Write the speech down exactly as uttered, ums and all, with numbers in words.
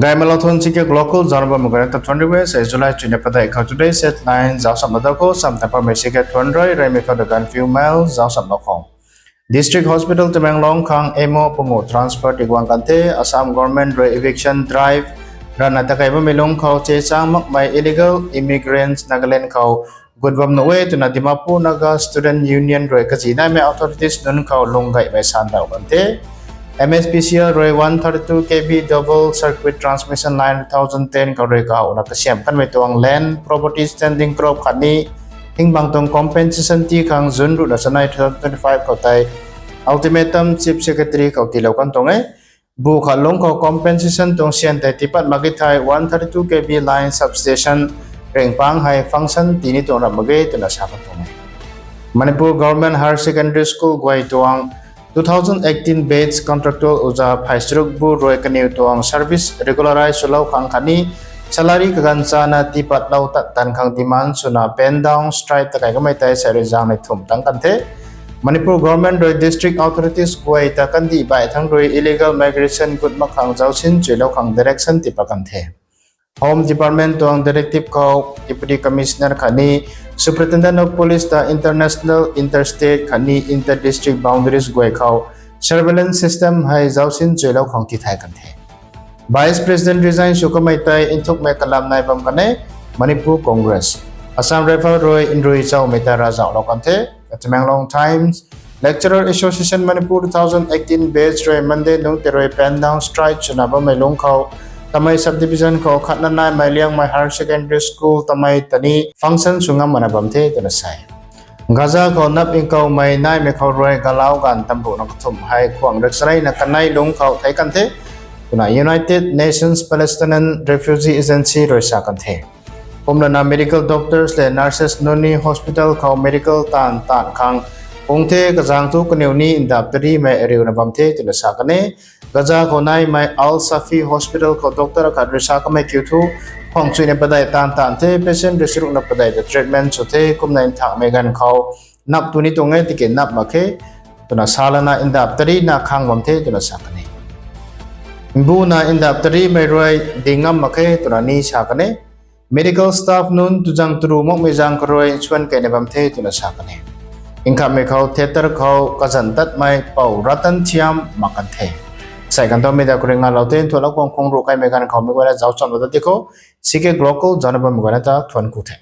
Gaymei lou thun sike local zana bam gana ta thun rui e, sei July chuina padeih khou today's headline zauc sam lou da khou, sam ta pamei sike thun rui, reymei khou da ganview mail zauc sam lou khou. District Hospital Tamenglong khang M O pangu transfer tiguang kan the, Assam government rui eviction drive rana takai bammei lungc khou che chang makmei illegal immigrants Nagaland khou gut bam nuh e twna Dimapur Naga Student Union rui kazi naimei authorities nunc khou lung gaymei sandau kan the. M S P C L rui one thirty-two K V double circuit transmission line two thousand ten khou rui kauna kasiam kanmei tuang land property standing crop khatni hingbang tuang compensation ti khang June ruhna chanei two thousand twenty-five khou tei ultimatum Chief Secretary khou tiilou kan tuang e. Bu khat lungc khou compensation tuang syan tei tipat mak ki thei one thirty-two K V line substation ringpang hei function tini tuang ram mak ge twna sa kan tuang e. Manipur Government Higher Secondary School guay tuang two thousand eighteen batch contractual uza phai charuk bu rui kaniw tuang service regularize swlou khang khatni salary kaganv chana tipatlou tat tan khang demand swna pen down strike takai kamei tei sei rui zangnei thum tang kan the. Manipur government rui district authorities guay ta kandih baih thangc rui illegal migration gut mak khang zaucsin chuilou khang direction tipat kan the. Home Department tuang directive khou Deputy Commissioner khatni Superintendent of Police ta international, interstate khatni inter-district boundaries guay khou surveillance system hei zaucsin chuilou khang tithay kan the. Vice President resign sw kamei tei nthukmei kalam nai bam kan e. Manipur Congress, Assam Rifle rui nrui chowmei ta ravzauhlou kan the. Tamenglong Times, Lecturer Association Manipur two thousand eighteen batch rui Monday nungc tei rui pen down strike swna bammei lungc khou Tamei subdivision khou khatna naimei Liangmei Higher Secondary School Tamei ta ni function sw ngam mana bam the twna sa e. Gaza khou nap nkoumei naimei khou rui galau ganv tamruhna kathumh hei khwang riksareina kanei lungc khou thei kan the twna United Nations Palestinian Refugee Agency rui sa kan the. Kumlana medical doctors le nurses nunc ni hospital khou medical taanv taanv khang pung the, kazang thu kaniw ni ndap tarimei ariuna bam the twna sa kan e. Gaza khou naimei Al Safi Hospital khou doctor akhat rui sa kamei kiu thu, khwang chuina padeih taanv taanv the, patient rui charukna padeih ta treatment sw the, kumna nthakmei ganv khou nap tu ni tuang e, tiki nap mak khe twna salana ndap tarina khang bam the twna sa kan e. Mbuna ndap tarimei rui ding ngam mak khe twna ni sa kan e. Medical staff nunc tuzang turu makmei zaeng khou rui nsuan keyna bam the twna sa kan e. Nkhamhmei khou theatre khou kazanc tatmei Pou Ratanthiam mak kan the. Sei kan tawmei da khou rui ngalou the, nthuanlou khang khung ruh kaimei ganv khou mei guayna zauc chamlou da di khou, sike local zana bammei guayna ta thuan ku the.